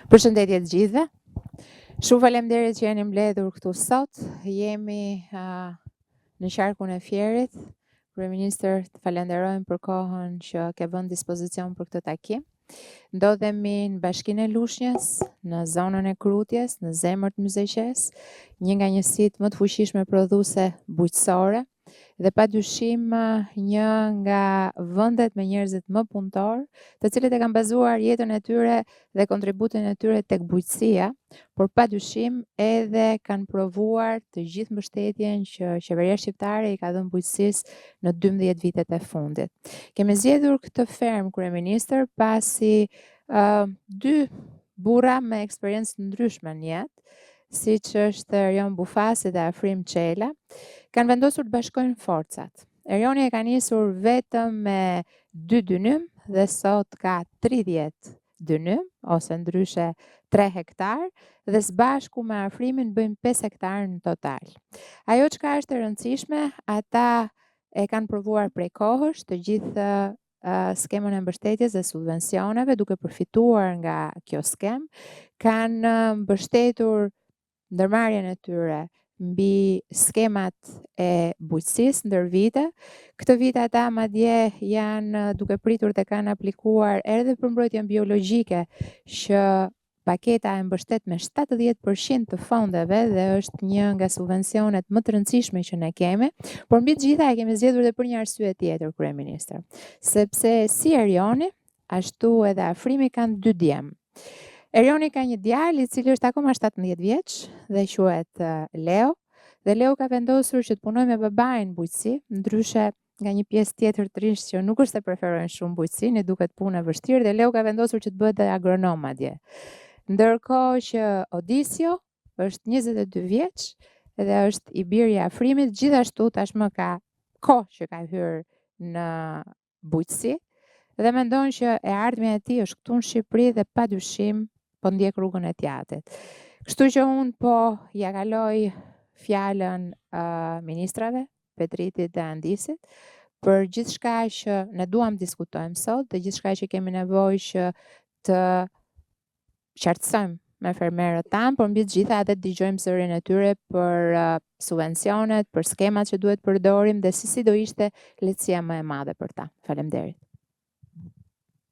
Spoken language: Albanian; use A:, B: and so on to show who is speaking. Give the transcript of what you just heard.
A: Përshëndetje të gjithëve. Shumë faleminderit që jeni mbledhur këtu sot. Jemi uh, në qarkun e Fierit. Kryeministër, të falenderojmë për kohën që ke vënë në dispozicion për këtë takim. Ndodhemi në Bashkinë e Lushnjës, në zonën e Krutjes, në zemër të Myzeqesë, një nga njësitë më të fuqishme prodhuese bujqësore dhe pa dyshim një nga vendet me njerëzit më punëtorë, të cilët e kanë bazuar jetën e tyre dhe kontributin e tyre tek bujqësia, por pa dyshim edhe kanë provuar të gjithë mbështetjen që qeveria shqiptare i ka dhënë bujqësisë në 12 vitet e fundit. Kemi zgjedhur këtë fermë kryeministër pasi uh, dy burra me eksperiencë të ndryshme në jetë, siç është Erion Bufasi dhe Afrim Çela, kanë vendosur të bashkojnë forcat. Erioni e ka nisur vetëm me 2 dynym dhe sot ka 30 dynym, ose ndryshe 3 hektar, dhe së bashku me Afrimin bëjnë 5 hektar në total. Ajo çka është e rëndësishme, ata e kanë provuar prej kohësh të gjithë skemën e mbështetjes dhe subvencioneve duke përfituar nga kjo skemë, kanë mbështetur ndërmarrjen e tyre mbi skemat e bujqësisë ndër vite. Këtë vit ata madje janë duke pritur dhe kanë aplikuar edhe për mbrojtjen biologjike që Paketa e mbështet me 70% të fondeve dhe është një nga subvencionet më të rëndësishme që ne kemi, por mbi të gjitha e kemi zgjedhur edhe për një arsye tjetër, kryeministër, sepse si Erioni, ashtu edhe Afrimi kanë dy djem. Erioni ka një djalë i cili është akoma 17 vjeç dhe quhet eh, Leo, dhe Leo ka vendosur që të punojë me babain në bujqësi, ndryshe nga një pjesë tjetër të rinjsh që nuk është se preferojnë shumë bujqësinë, i duket punë e vështirë dhe Leo ka vendosur që të bëhet dhe agronom madje. Ndërkohë që Odisio është 22 vjeç dhe është i biri i Afrimit, gjithashtu tashmë ka kohë që ka hyrë në bujqësi dhe mendon që e ardhmja e tij është këtu në Shqipëri dhe pa dyshim po ndjek rrugën e të atit. Kështu që unë po ia kaloj fjalën uh, ministrave, Petritit dhe Andisit, për gjithçka që ne duam të diskutojmë sot dhe gjithçka që kemi nevojë që të qartësojmë me fermerët tanë, por mbi të gjitha edhe të dëgjojmë zërin e tyre për uh, subvencionet, për skemat që duhet përdorim dhe se si do ishte lehtësia më e madhe për ta. Faleminderit.